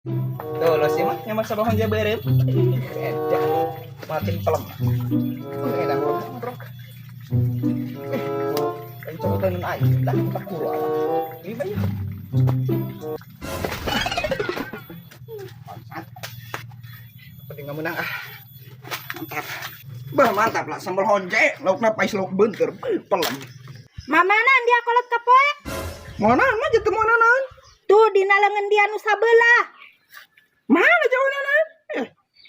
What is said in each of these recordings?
Tuh lo sih mah nyaman sama honja berem. Edan makin pelem. Edan rok. Ayo coba tanun aing. Lah tak kuru ala. Ini banyak. Bangsat. Penting nggak menang ah. Mantap. Bah mantap lah sambal honje, laukna pais lauk beunteur, pelem. Mamanan dia kolot ka poek. Monan mah jatuh monanan. Tuh dina leungeun dia nu sabelah. Mana jauh nanan?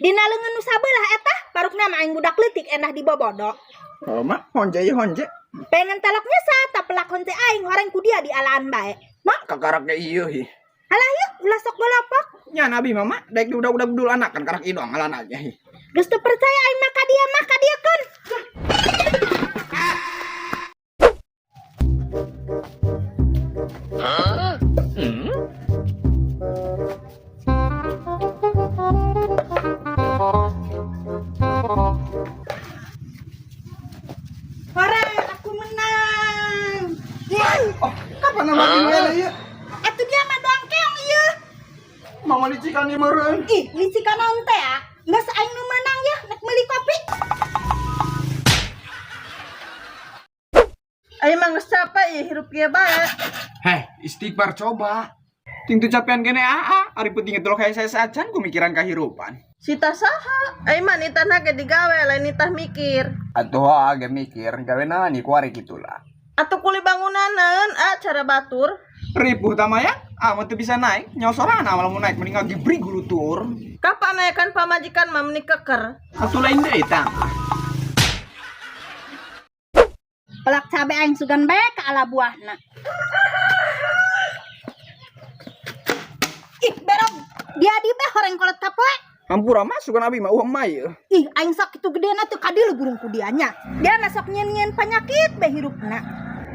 Dina leungeun nu sabelah eta parukna mah aing budak leutik endah dibobodo. Oh mah honje ya honje. Pengen telok nyesa tak pelak honje aing horeng ku dia di alaan bae. Mak kakarak ge ieu hi. Alah yuk ulah sok golopok. Nya nabi mama daek di udah-udah bedul anak kan karak idong alaan aja hi. Geus teu percaya aing mah ka dia mah ka dia keun. Hore, aku menang. Oh, kapan nama gimana ieu? Atuh dia mah doang keong ieu. Mama licikan ieu meureun. Ih, licikan naon teh ah? Geus aing nu menang ya, nek meuli kopi. Ayo mah geus capek ya hirup kieu bae. Heh, istighfar coba. Ting teu capean kene aa, ari penting itu kayak saya sacan ku mikiran kahirupan. Sita saha? Ayo mah nitahna ge digawe lain nitah mikir. Atuh age mikir gawe nani ku ari kitulah. Atuh kuli bangunaneun ah cara batur. Ripuh tamaya, ah mah teu bisa naik, nyosoran amal mau naik mending ngagibri gulutur. Kapan naekan pamajikan mah meuni keker. Atuh lain deui tah. Pelak cabe aing sugan bae ka ala buahna. Ih, berog. Dia di be horeng kolot ka poe. Hampura mah sugan abi mah uang mah ieu. Ih, aing sok kitu gedena teu kadil burung ku dianya. Dia masuk nyen-nyen penyakit be hirupna.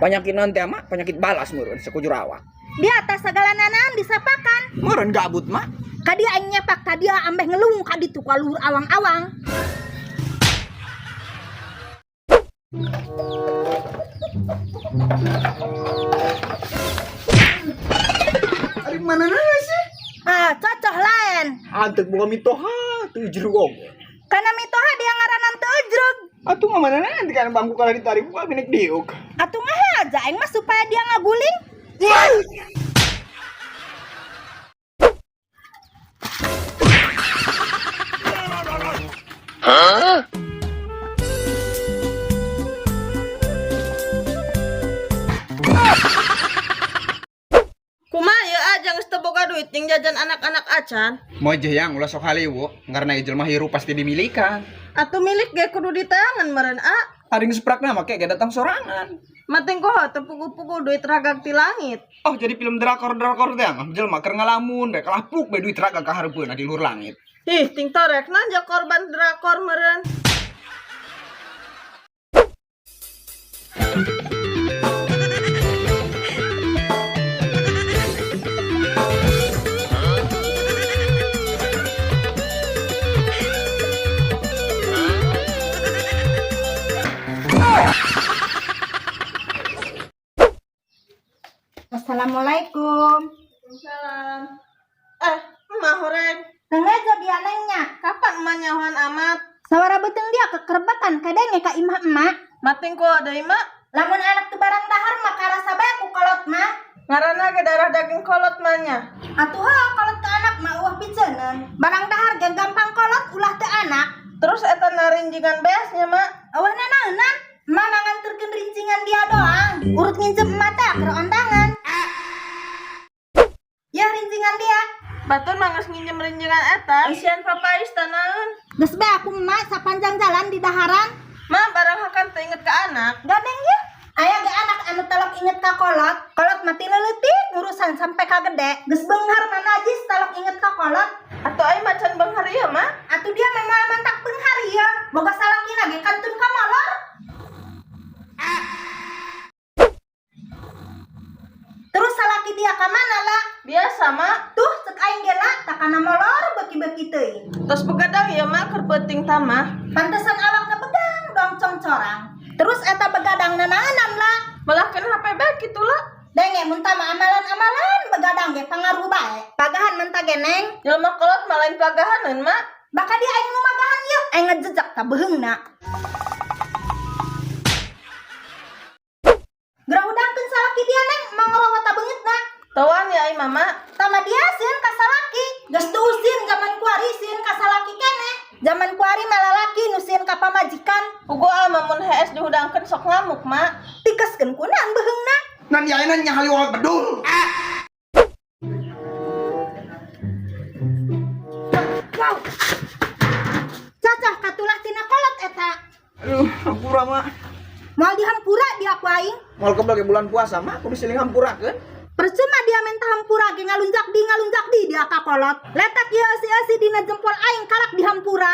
Penyakit nanti ama penyakit balas meureun sekujur awak. Di atas segala nanan disapakan. Meureun gabut mah. Ka dia aing nyepak ka dia ambeh ngelung ka ditu ka luhur awang-awang. Ari mana na sih? Ah, cocok lain. Antek buka mitoha teu jeruk oge. Karena mitoha dia ngaranan teu ejreg. Atuh mah mana nanti kan bangku kalau ditarik buka minik diuk. Atuh ngahaja aing mah supaya dia ngaguling. Kumaha ieu ah jang geus teu boga duit jeung jajan anak-anak acan. Mojeh yang ulah sok haliwu, karena jelema hirup pasti dimilikan. Atuh milik ge kudu ditaangan meureun ah. Ari geus prakna mah ge datang sorangan. Mating koho teu pugu-pugu duit ragag ti langit. Oh jadi film drakor-drakor teh mah jelema keur ngalamun bae kalapuk bae duit ragag ka hareupeun di luhur langit. Ih, ting torek nanja korban drakor meureun. Assalamualaikum. Waalaikumsalam. Eh, emak horeng. Tengejo dia nengnya. Kapan emak nyahoan amat? Sawara beuteung dia kekerbakan kadenge ka imah emak. Mating koho deui mak. Lamun anak teu barang dahar mah karasa bae ku kolot mah. Ngaranna ge darah daging kolot mah nya. Atuh heuh kolot ke anak mah uah piceuneun. Barang dahar ge gampang kolot ulah teu anak. Terus eta narinjingan beasnya mak. Eueuh nanaeunan. Emak mah nganterkeun rincingan dia doang. Urut nginjem emak teh keur ondangan. Ya rincingan dia. Batur mah geus nginjem rinjingan eta. Isian papais tanaeun. Geus bae aku emak sapanjang jalan di daharan. Mak barang hakan teu inget ka anak. Gandeng ya. Aya ge anak anu telok inget ka kolot. Kolot mati leutik ngurusan sampai ka gede. Geus beunghar mah najis telok inget ka kolot. Atuh ai macan beunghar ieu mah. Atuh dia mah moal mantak beunghar ieu. Boga salakina ge kantun ka molor. Terus salaki dia ka mana lah? Biasa mak. Tuh cek aing ge lah takana molor beuki-beuki teuing. Tos begadang ieu mah keur peuting tamah. Pantesan awakna begang dong congcorang. Terus eta begadang nanaonan lah. Malah kena HP bae kitu lah. Denge mun tama amalan-amalan begadang ge pangaruh bae. Pagahan mentah ge, Neng. Jelema kolot mah lain pagahaneun, Mak. Baka dia aing nu magahan yeuh, aing ngejejak ta beheungna. Gerah hudangkeun salaki dia, Neng, mangorowat ta beungeutna. Teuan ya ai mama. Tama dia sieun ka salaki. Geus teu zaman kuari sieun ka salaki keneh. Zaman kuari mah lalaki nu sieun ka pamajikan. Puguh ama mun hees dihudangkeun sok ngamuk, Mak. Tikeskeun kunaon beheungna. Nan ya nan nyahali bedul. Wow. Cacah katulah tina kolot eta. Aduh, hampura, Mak. Moal dihampura dia ku aing. Moal goblok bulan puasa, Mak, kudu siling hampurakeun. Percuma dia minta hampura ge ngalunjak di dia ka kolot. Letak ieu eusi-eusi dina jempol aing karak dihampura.